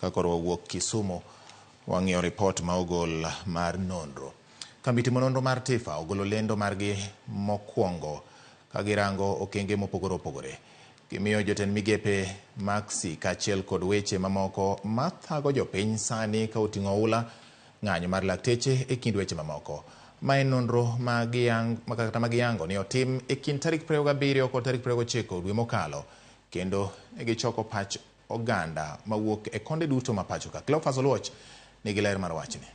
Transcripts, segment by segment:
Ka koro wawuok Kisumu, wang'iyo ripot ma ogol mar nonro. Kambi timo nonro mar TIFA ogolo lendo margi mokwongo ka girango okenge mopogore opogore. Gimiyo jotend migepe maksi kaachiel kod weche mamoko mathago jopiny sani ka oting'o oula, ng'anyo mar lakteche e kind weche mamoko. Ma en nonro ma kata ma giyango ni otim e kind tarik 27 kod tarik 29 dwe mokalo kendo ne gichoko pach oganda mawuok e konde duto ma pacho ka. Cleophas Oluoch nigi ler mar wachni.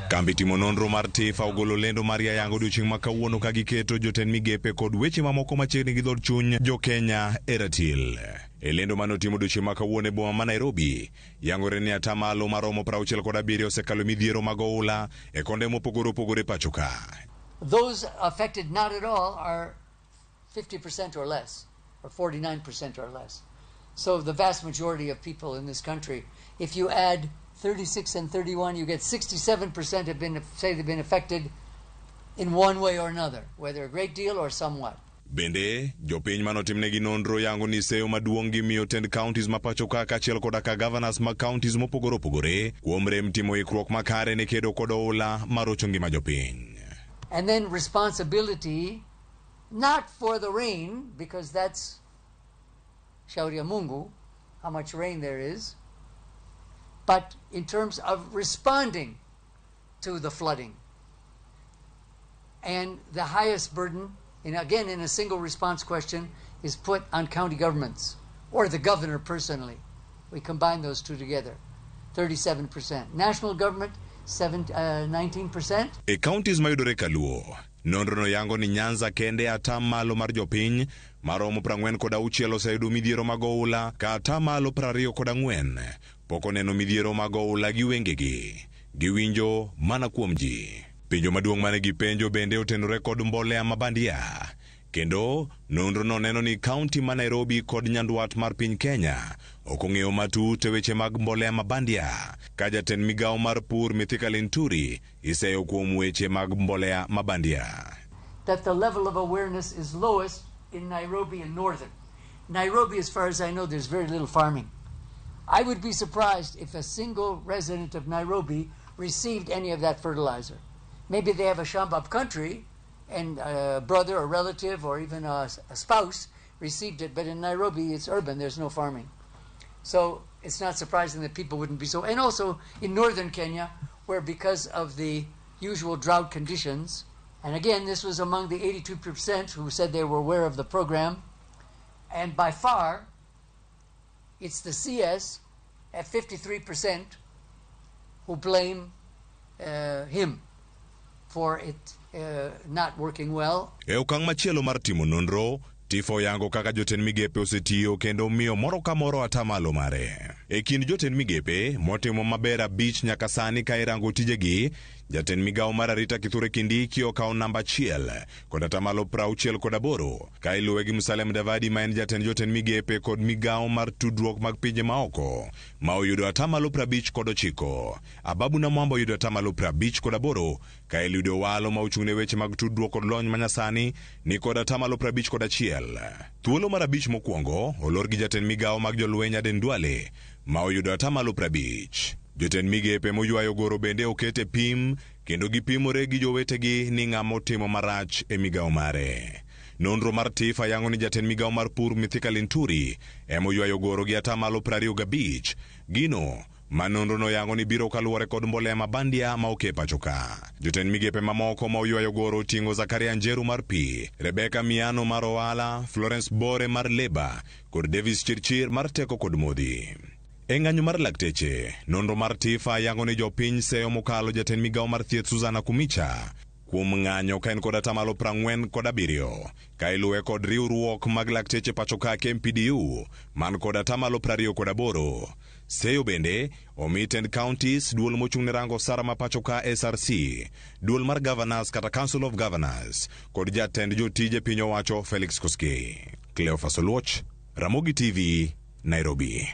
Kambi timo nonro mar TIFA ogolo lendo mar yayango odiochieng' ma kawuono ka giketo jotend migepe kod weche mamoko machiegni gi dhood chuny jo-Kenya e ratil. E lendo mane otimo odiochieng' ma kawuono e boma ma Nairobi, yangore ni atamalo maromo 67 osekalo midhiero mag oula e konde mopogore opogore pacho ka. Those affected not at all are 50% or less, or 49% or less. So the vast majority of people in this country, if you add 36 and 31, you get 67% have been, say they've been affected in one way or another, whether a great deal or somewhat. Bende, jopiny manotimnegi nonro yango ni seyo maduong' gimiyo tend counties ma pacho ka kaachiel koda ka governors mag counties mopogore opogore kuom rem timo ikruok makare ne kedo kod oula marocho ngima jopiny. And then responsibility, not for the rain, because that's Shauri ya Mungu, how much rain there is, but in terms of responding to the flooding. And the highest burden, and again in a single response question, is put on county governments or the governor personally. We combine those two together, 37%. National government, 19%. E counties mayudore kaluo, nonro no yango ni Nyanza kende ata malo mar jopiny maromo 46 oseyudo midhiero mag oula ka ata malo 24 pok oneno midhiero mag oula gi wengegi. Giwinjo mana kuom ji. Penjo maduong' mane gipenjo bende otenore kod mbolea ma bandia. Kendo nonro no neno ni kaunti ma Nairobi kod nyandwat mar piny Kenya ok ong'eyo matut e weche mag mbolea ma bandia. Ka jatend migawo mar pur Mithika Linturi iseyo kuom weche mag mbolea ma bandia. That the level of awareness is lowest in Nairobi and northern. Nairobi, as far as I know, there's very little farming. I would be surprised if a single resident of Nairobi received any of that fertilizer. Maybe they have a shamba up country and a brother or relative or even a spouse received it, but in Nairobi it's urban, there's no farming. So it's not surprising that people wouldn't be so. And also in northern Kenya, where because of the usual drought conditions, and again, this was among the 82% who said they were aware of the program, and by far, it's the CS at 53% who blame him for it not working well. E okang' machielo mar timo nonro, TIFA oyango kaka jotend migepe osetiyo kendo miyo moro ka moro atamalo mare. E kind jotend migepe motimo maber 5 nyaka sani ka irango tijegi, jatend migawo mar arita Kithure Kindiki okawo namba 1 kod atamalo 68 ka iluwe gi Musalia Mudavadi ma en jatend jotend migepe kod migawo mar tudruok mag pinje maoko ma oyudo atamalo 59. Ababu Namwamba oyudo atamalo 58 ka Eliud Owalo ma ochung' ne weche mag tudruok kod lony manyasani ni kod atamalo 51. Thuolo mar 5 mokwongo olor gi jatend migawo mag jolweny Aden Duale ma oyudo atamalo 50. Jotend migepe moywayo goro bende oket e pim kendo gipimore gi jowetegi ni ng'ama otimo marach e migawo mare. Nonro mar TIFA yango ni jatend migawo mar pur Mithika Linturi ema oywayo goro gi atamalo 25. Gino ma nonro no yango ni biro kaluwore kod mbolea ma bandia ma oke pacho ka. Jotend migepe mamoko ma oywayo goro oting'o Zakaria Njeru mar pi, Rebecca Miano mar ohala, Florence Bore mar leba kod Davis Chirchir mar teko kod modhi. E ng'anyo mar lakteche, nonro mar TIFA yango ni jopiny seyo mokalo jatend migawo mar thieth Susan Nakhumicha kuom ng'anyo ka en kod atamalo 47 ka iluwe kod riwruok mag lakteche pacho ka KMPDU man kod atamalo 28. Seyo bende omi tend counties, duol mochung' ne rango osara ma pacho ka SRC, duol mar governors kata Council of Governors kod jatend jotije piny owacho Felix Koskei. Cleophas Oluoch, Ramogi TV, Nairobi.